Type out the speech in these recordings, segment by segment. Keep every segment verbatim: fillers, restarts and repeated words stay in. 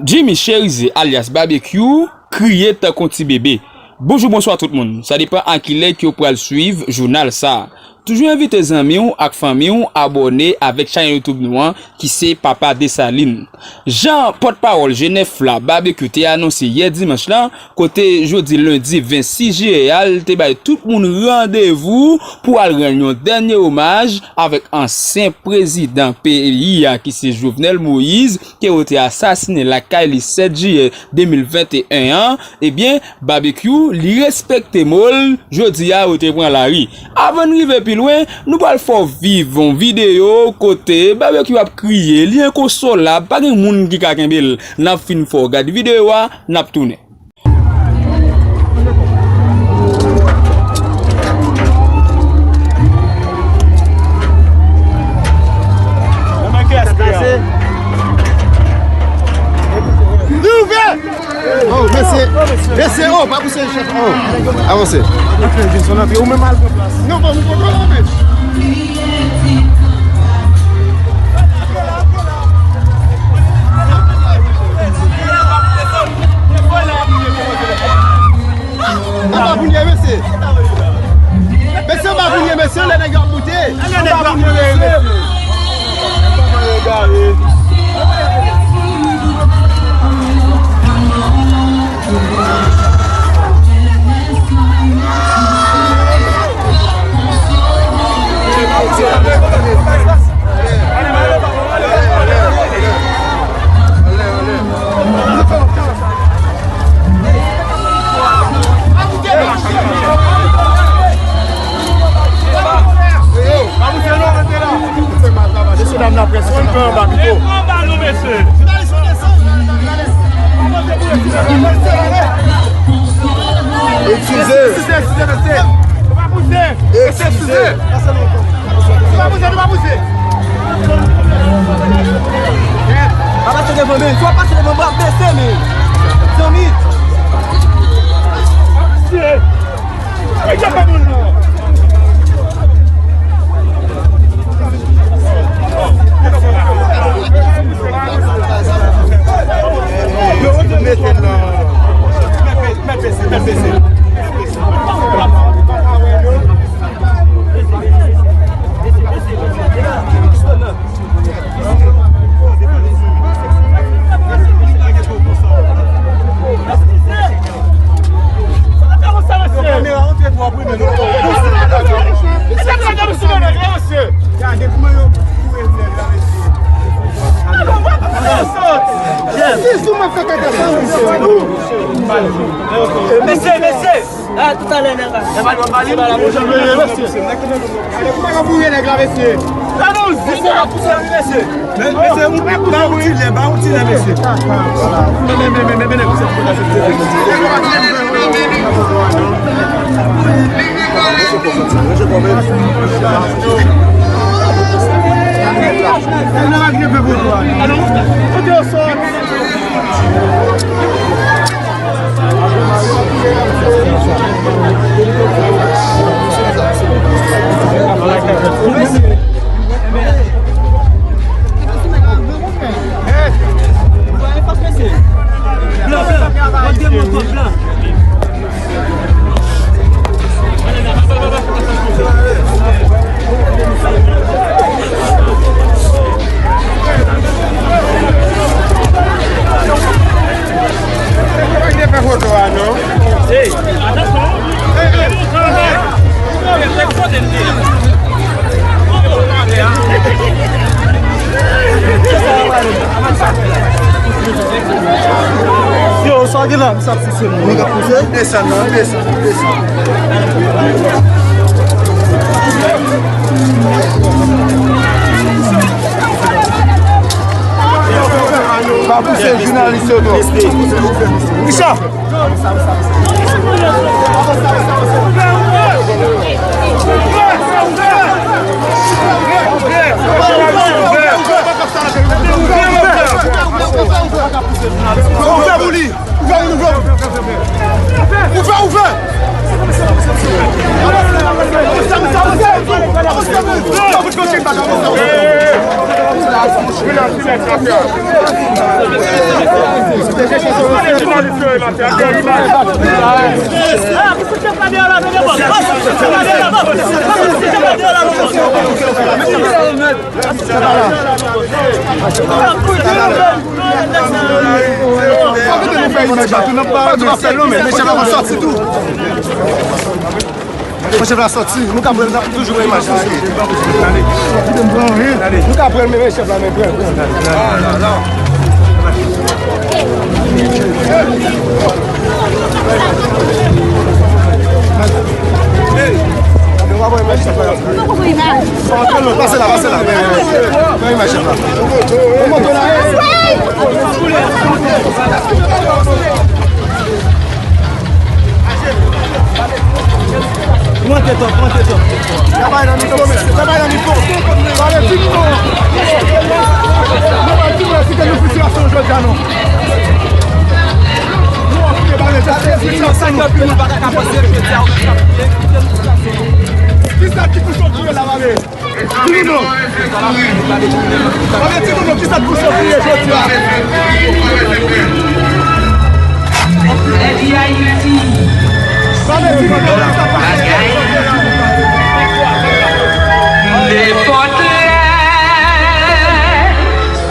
Jimmy Chérizier alyas Babekyou kriye tankou ti bebe. Bonjou, bonswa tout moun. Sa depann a kilè ke w pral swiv jounal sa a. Toujou envite zanmi w ak fanmi w abòne avèk chanèl YouTube nou an ki se Papa Desalin. Jan pòtpawòl G nèf la, Babekyou te anonse yè dimanch lan, kote jodi lendi vennsis jiyè a, l te bay tout moun randevou pou al rann yon dènye omaj avèk ansyen prezidan peyi a ki se Jovenel Moïse, ke yo te asasinen lakay li sèt jiyè de mil venteyen an, ebyen, Babekyou, li respekte mo l, jodi a, yo te pran lari. Avan n rive pi lwen, nou pral fè w viv yon videyo kote Babekyou ap kriye, li enkonsolab, pa gen moun ki ka kenbe l. N ap fin fè w gade videyo a, n ap tounen. Li ouvè! Oh, mesye, mesye, oh, pa pouse chèf, oh. Avanse. Ou menm al pran plas. Non, pa, ou pran plas, men. Anba bounye, mesye. Mesye, anba bounye, mesye, lè nèg yo ap moute. Anba bounye, mesye. Mesye dam la prèske anba pito. Eskize. Eskize, mesye. Eskize. Eskize. Nou pa pouse, nou pa pouse. Pa pase devan, men. Si w ap pase devan, m ap bese, men. Zanmi. Mesye. Mesye, mesye, mesye. Ah, tout à l'heure, nèg la. Nèg pa li, pa li. Gade kouman yo boure nèg la, mesye. Gade yon zi, mesye, pa pouse, mesye. Men, mesye, ou pa yon ti lè, pa yon ti lè, mesye. Men, men, men, men, men, men, nèg, mesye, pou ta se. Nèg la pa gripe pou ou, non. Kote yo sot? Yo, sa gen la, sa. Nèg ap pouse, desann nan, desann, desann. Pa pouse jounalis yo non. Richard! Ouvè pou li! Ouvè, ouvè, ouvè! Ouvè, ouvè! Fò chèf la sòti, nou ka pran toujou imaj la. Nou ka pran men chèf la, men pran. Pase la, pase la. Men, men, men imaj chèf la. Pran moto la. Pran tèt, pran tèt. Travay nan mikwo, mesye, travay nan mikwo. Pale ti mikwo. Nou pa di mwen si ke nou sitiyasyon jodi a non. Nou anfile pale se sitiyasyon nou. Kisa ki pou sòti la pale? Di nou non. Pale di nou non, kisa k pou sòti jodi a? Pale di nou non, kisa k pou sòti jodi a? Nenpòt lè,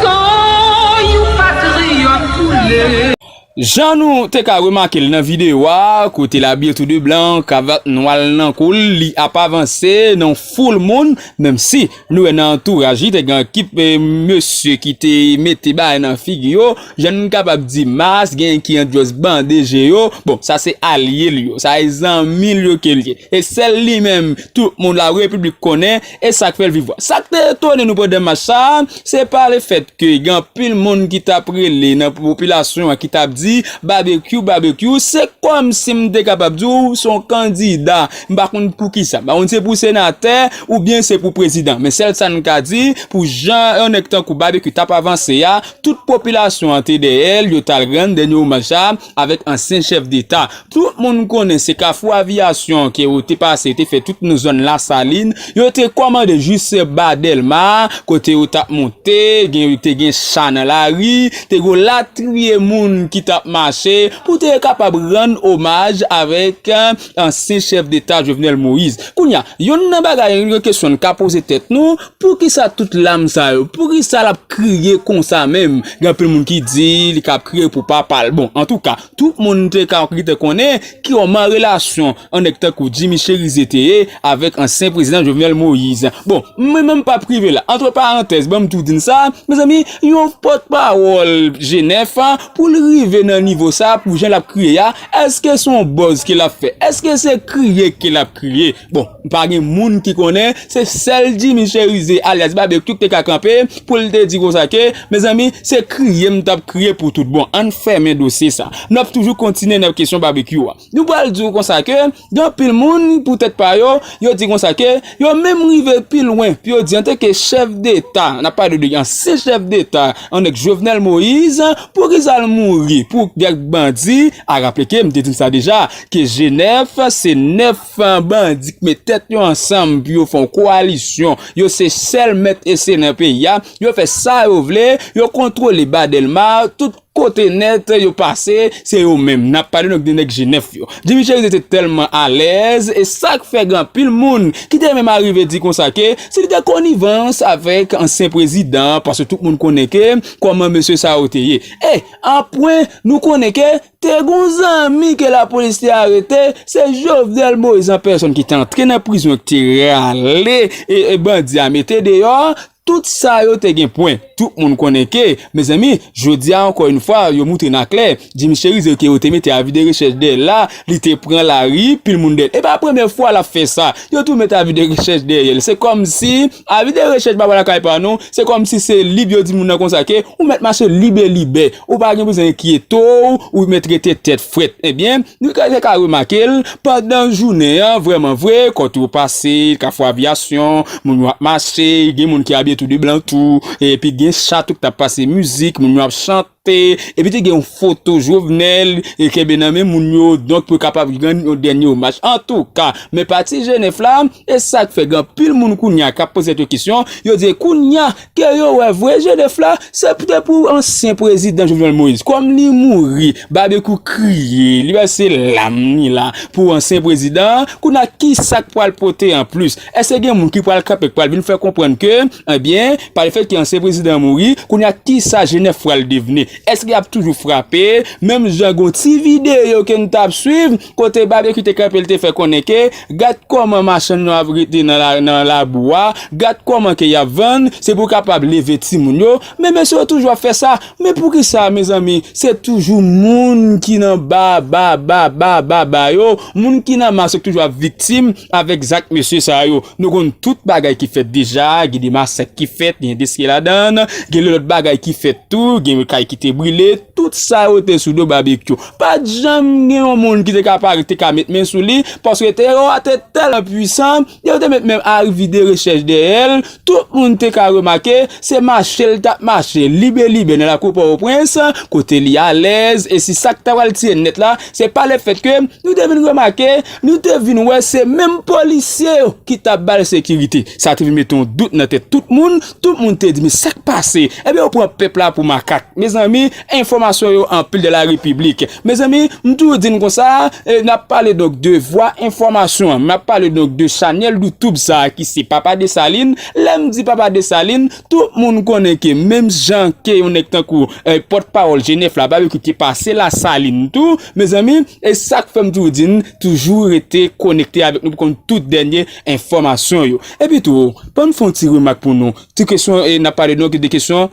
son yon patriyòt koule. Jan nou te ka remake l nan videyo a, kote l abiye tou de blan, kravat nwa l nan kou l, li ap avanse nan yon foul moun, menm si nou wè nan antouraj li te gen ekip, eh, mesye ki te mete bagay nan figi yo, jan n kapab di mas, gen ki an djòs bande je yo, bon, sa se alye l yo, sa e zanmi l yo ke l ye. E sèl li menm, tout moun la repiblik konnen, e sa k fè l viv vwa. Sa k te etone nou pandan mach sa, se pa lefèt ke gen anpil moun ki t ap rele nan popilasyon an, ki t ap di, babekyou, babekyou, se kòmsi m te kapab di w, se yon kandida. M pa konn pou ki sa. M pa konn se pou senatè, oubyen se pou prezidan. Men sèl sa n ka di, pou jan yon nèg tankou babekyou t ap avanse a, tout popilasyon an te dèyè l, yo t al rann dènye omaj sa avèk ansyen chèf deta. Tout moun konnen se Kafou Aviyasyon ke yo te pase, te fè tout nan zòn Lasalin. Yo te kòmande jis ba Dèlma, kote yo t ap monte, gen, te gen cha nan lari, te gen latriye moun ki t ap mache pou te kapab rann omaj avèk, eh, ansyen chèf deta Jovenel Moïse. Kounye a, yonn nan bagay, yon kesyon n ka poze tèt nou, poukisa tout lam sa yo? Poukisa l ap kriye konsa menm? Gen anpil moun ki di li k ap kriye pou papa l. Bon, antouka, tout moun te ka, ki te konnen kòman relasyon yon nèg tankou Jimmy Chérizier te ye avèk ansyen prezidan Jovenel Moïse. Bon, mwen menm p ap rive la. Antre parantèz, ban m tou di n sa, mezanmi, yon pòtpawòl G nèf pou l rive nan nivo sa, pou jan l ap kriye a, èske se yon buzz ke l ap fè? Èske se kriye ke l ap kriye? Bon, pa gen moun ki konnen, se sèl Jimmy Chérizier alyas Babekyou ki te ka kanpe pou l te di konsa ke, mezanmi, se kriye m t ap kriye pou tout bon. Ann fèmen dosye sa. N ap toujou kontinye nan kesyon Babekyou a. Nou pral di w konsa ke gen anpil moun, pou tèt pa yo, yo di konsa ke yo menm rive pi lwen, pou yo di antanke chèf deta, n ap pale de ansyen chèf deta, yon nèg Jovenel Moïse, poukisa l mouri pou kèk bandi? A raple ke m te di n sa deja, ke G nèf se nèf bandi k met tèt yo ansanm pou yo fè yon kowalisyon. Yo se sèl mèt e senyè nan peyi a. Yo fè sa yo vle, yo kontwole Ba Dèlma, tout kote nèt yo pase, se yo menm. N ap pale donk de nèg G nèf yo. Jimmy Chérizier te tèlman alèz, e sa k fè gen anpil moun ki te menm arive di konsa ke se li te konivans avèk ansyen prezidan, paske tout moun konnen ke kòman mesye sa yo te ye. E, a pwen, nou konnen ke te gon zanmi ke lapolis te arete, se Jovenel Moïse an pèsòn ki te antre nan prizon, ki te rale, e, e bandi a mete deyò. Tout sa yo te gen pwen. Tout moun konnen ke, mezanmi, jodi a, ankò yon fwa, yo moutre n aklè, Jimmy Chérizier ke yo te mete avi de rechèch dèyè l la, li te pran lari, pil moun dèyè l. E pa premye fwa l ap fè sa. Yo tou mete avi de rechèch dèyè l. Se kòmsi, avi de rechèch pa lakay pa nou, se kòmsi se lib yo di moun nan konsa ke, ou mèt mache lib e libè. Ou pa gen bezwen enkyete w, ou mèt rete tèt frèt. Ebyen, nou ka, te ka remake l pandan jounen an, vrèman vre, kote w pase, Kafou Aviyasyon, moun yo ap mache, gen moun ki abiye tou de blan tou, epi gen cha tou k t ap pase mizik, moun yo ap chante. te, epi te gen yon foto Jovenel e kenbe nan men moun yo, donk pou yo kapab rann yon dènye omaj. Antouka, men pati Jenèf la, e sa k fè gen anpil moun kounye a k ap poze tèt yo kesyon, yo di kounye a ke yo wè vre Jenèf la, se te pou ansyen prezidan Jovenel Moïse. Kòm li mouri, Babekyou kriye, li vèse lam li la pou ansyen prezidan, kounye a ki sa k pral pote anplis? Èske gen moun ki pral kanpe, k pral vin fè konprann ke, ebyen, pa le fèt ke ansyen prezidan mouri, kounye a ki sa Jenèf pral devni? Èske y ap toujou frape? Menm jan gon ti videyo ke n t ap swiv, kote Babekyou te kanpe, l te fè konnen ke, gad kòman machann yo ap rete nan la, nan labou a, gad kòman ke y ap vann, se pou kapab leve timoun yo. Men mesye yo toujou ap fè sa. Men poukisa, mezanmi, se toujou moun ki nan ba, ba, ba, ba, ba, ba yo, moun ki nan mas yo ki toujou ap viktim avèk zak mesye sa yo. Nou konn tout bagay ki fèt deja, gen de masak ki fèt, gen de endèske ladan, gen de lòt bagay ki fèt tou, gen kay ki te brile, tout sa yo te sou do Babekyou. Pa t janm gen yon moun ki te ka parèt, te ka met men sou li, paske terè a te tèlman pwisan, yo te met menm avi de rechèch dèyè l, tout moun te ka remake, se mache l t ap mache libe libe nan lakou Pòtoprens, kote li alèz, e si sa k ta pral tiye nèt la, se pa le fèt ke nou te vin remake, nou te vin wè se menm polisye yo ki t ap ba l sekirite. Sa te vin mete yon dout nan tèt tout moun, tout moun te di, men sa k pase? Ebyen, yo pran pèp la pou makak. Mezanmi, enfòmasyon yo anpil de la repiblik. Mezanmi, m toujou di n konsa, e, n ap pale donk de vwa enfòmasyon an, n ap pale donk de chanèl YouTube sa a ki se Papa Desalin. Lè m di Papa Desalin, tout moun konnen ke menm jan ke yon nèg tankou, e, pòtpawòl Jenèf la, Babekyou ki pase Lasalin tou, mezanmi, e sa k fè m toujou di n toujou rete konekte avèk nou pou konn tout dènye enfòmasyon yo. Epi tou, ban m fè yon ti remak pou nou. Ti kesyon, e n ap pale donk de kesyon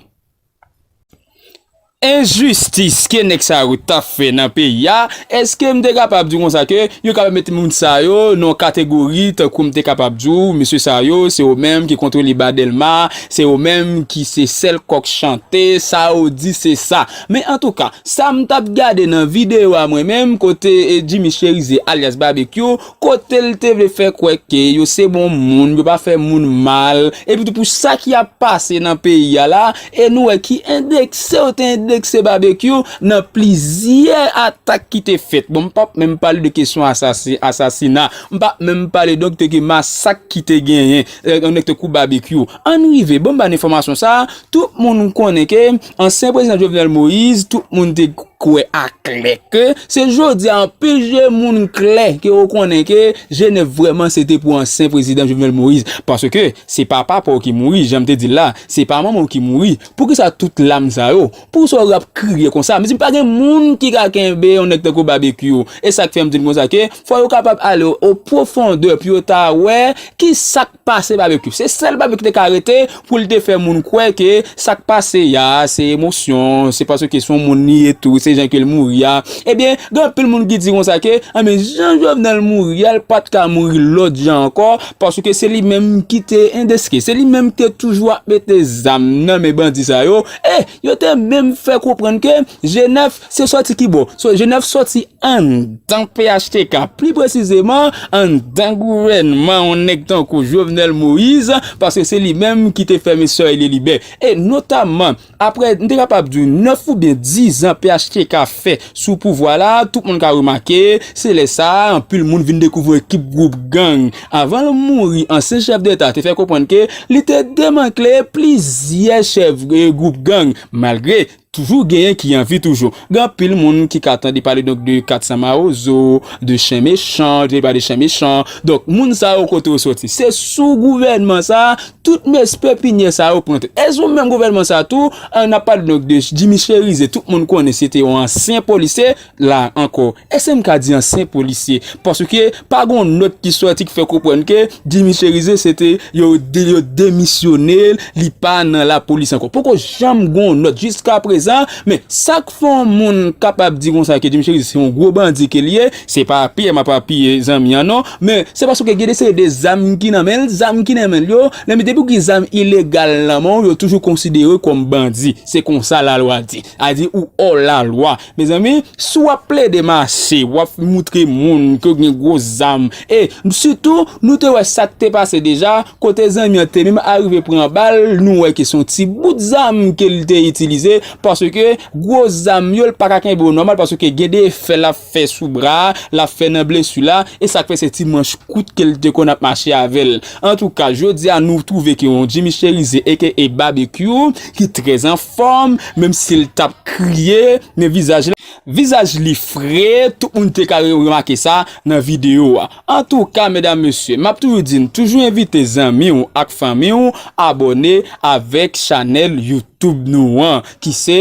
enjistis ke nèg sa yo t ap fè nan peyi a, èske m te kapab di konsa ke yo kapab mete moun sa yo nan yon kategori tankou m te kapab di w, mesye sa yo, se yo menm ki kontwole ba Dèlma, se yo menm ki se sèl kòk chante, sa yo di se sa. Men antouka, sa m t ap gade nan videyo a mwen menm, kote, e, Jimmy Chérizier alyas Babekyou, kote l te vle fè kwè ke yo se bon moun, yo pa fè moun mal, epi tou pou sa ki ap pase nan peyi a la, e nou wè ki endekse yo te endekse Babekyou nan plizyè atak ki te fèt. Bon, m p ap menm pale de kesyon asasi-, asasina, m p ap menm pale donk de ke masak ki te genyen, e, yon nèg tankou Babekyou. Ann rive, bon, m ba n enfòmasyon sa a, tout moun konnen ke ansyen prezidan Jovenel Moïse, tout moun te kwè aklè ke se jodi a anpil je moun klè ke yo konnen ke Jenèf vrèman se te pou ansyen prezidan Jovenel Moïse. Paske se pa papa w ki mouri, jan m te di l la, se pa manman w ki mouri. Poukisa tout lam sa yo? Poukisa w ap kriye konsa? Mezanmi, pa gen moun ki ka kenbe yon nèg tankou Babekyou. E sa k fè m di l konsa ke fò yo kapab ale o pwofondè pou yo ta wè ki sa k pase Babekyou. Se sèl Babekyou ki te ka rete pou l te fè moun kwè ke sa k pase a, se emosyon, se paske se yon moun li ye tou, se jan ke l mouri a. Ebyen, gen anpil moun ki di konsa ke, anben, jan Jovenel mouri a, l pa t ka mouri lòt jan ankò, paske se li menm ki te endèske, se li menm ki te toujou ap mete zam nan men bandi sa yo. E yo te menm fè konprann ke Jenèf se sòti ki bò? So, Jenèf sòti anndan P H T K, pli presizeman anndan gouvènman yon nèg tankou Jovenel Moïse, paske se li menm ki te fè mesye Elie Libè. E notamman, apre, m te kapab di w, nèf oubyen diz an P H T K fè sou pouvwa la, tout moun ka remake, se lè sa a, anpil moun vin dekouvri ekip gwoup gang. Avan l mouri, ansyen chèf deta te fè konprann ke li te demantle plizyè chèf, e, gwoup gang, malgre toujou genyen ki an vi toujou. Gen anpil moun ki ka tande pale donk de Kat San Mawozo, de Chen Mechan, te pale de Chen Mechan. Donk, moun sa yo kote yo soti? Se sou gouvènman sa, tout mès pepinyè sa yo pran tèt. E sou menm gouvènman sa tou, an ap pale donk de Jimmy Chérizier, tout moun konnen se te yon ansyen polisye, la ankò. Èske m ka di ansyen polisye? Paske pa gon nòt ki sòti ki fè konprann ke Jimmy Chérizier se te yo de-, yo demisyone l, li pa nan lapolis ankò. Poko janm gon nòt jiska prezan, men sa k fè yon moun kapab di konsa ke Jimmy Chérizier se yon gwo bandi ke l ye, se pa apiye m ap apiye zanmi an non, men se paske gen de seri de zam ki nan men l, zam ki nan men l yo, lè m depi w gen zam ilegal nan men w, yo toujou konsidere w kòm bandi. Se konsa lalwa di. A di ou hors la loi. Mezanmi, si w ap plede mache, w ap moutre moun ke w gen gwo zam, e sitou, nou te wè sa k te pase deja, kote zanmi an te menm arive pran bal, nou wè ke se yon ti bout zam ke l te itilize, pa Paske gwo zam yo, l pa ka kenbe yo nòmal, paske gen de efè l ap fè sou bra a, l ap fè nan blesi la, e sa k fè se ti manch kout ke l te konn ap mache avè l. Antouka, jodi a, nou twouve ke yon Jimmy Chérizier, aka Barbecue, ki trè anfòm, menm si l t ap kriye, men vizaj la, vizaj li fre, tout moun te ka re-, remake sa nan videyo a. Antouka, medam, mesye, m ap toujou di n, toujou envite zanmi w ak fanmi w abòne avèk chanèl YouTube nou an, ki se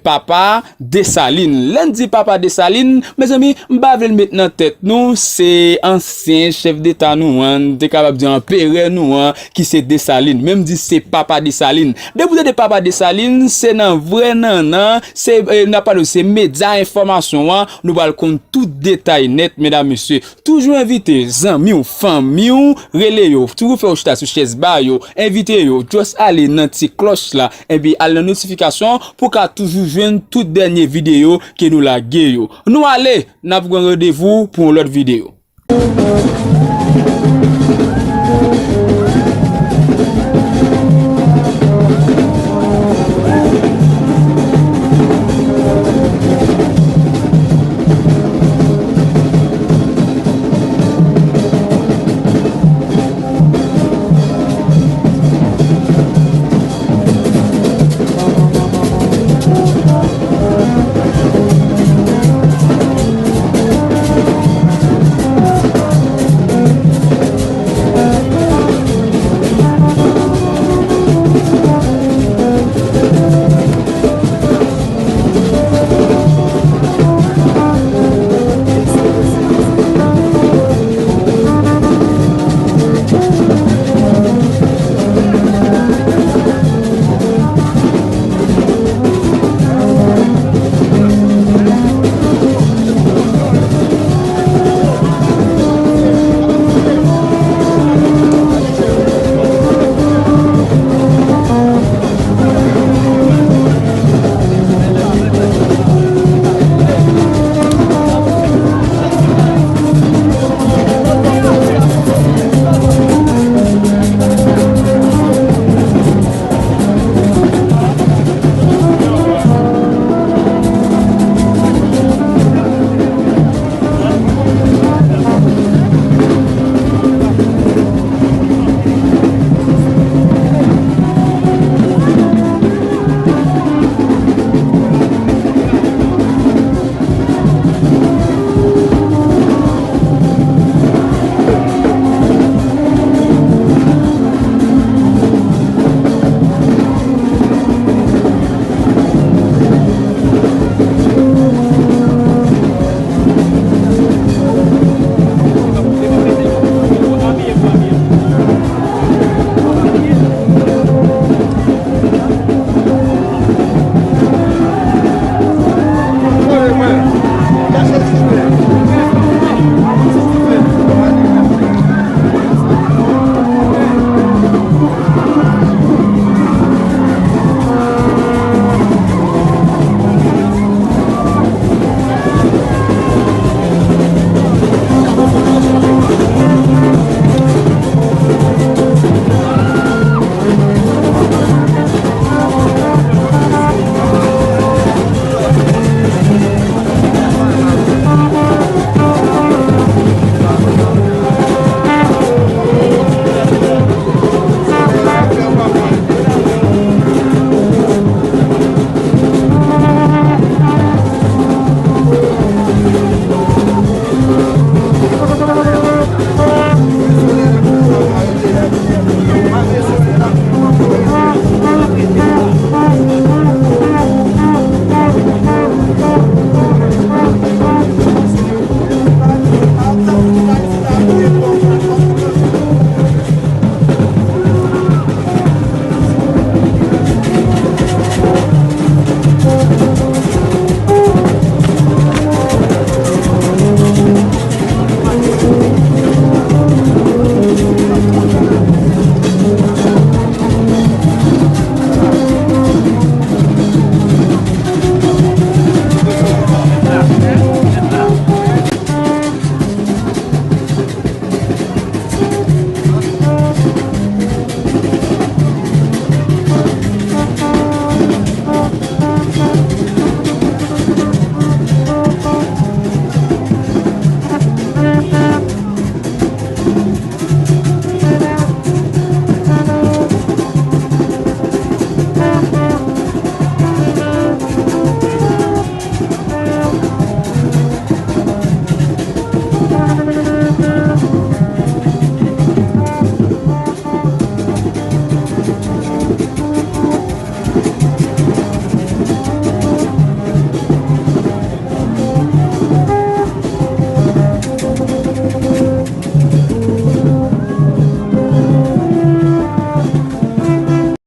Papa Desalin. Lè n di Papa Desalin, mezanmi, m pa vle l met nan tèt nou, se ansyen chèf deta nou an, n te kapab di anperè nou an, ki se Desalin. Men m di se Papa Desalin. Depi w tande Papa Desalin, se nan vrè nannan, se, eh, n ap pale, se medya enfòmasyon an, nou pral konn tout detay nèt, medam, mesye. Toujou envite zanmi w, fanmi w, rele yo, toujou fè yo chita sou chèz ba yo, envite yo, just ale nan ti klòch la, epi al nan notifikasyon pou w ka toujou jwenn tout dènye videyo ke nou lage yo. Nou ale, n ap pran randevou pou yon lòt videyo.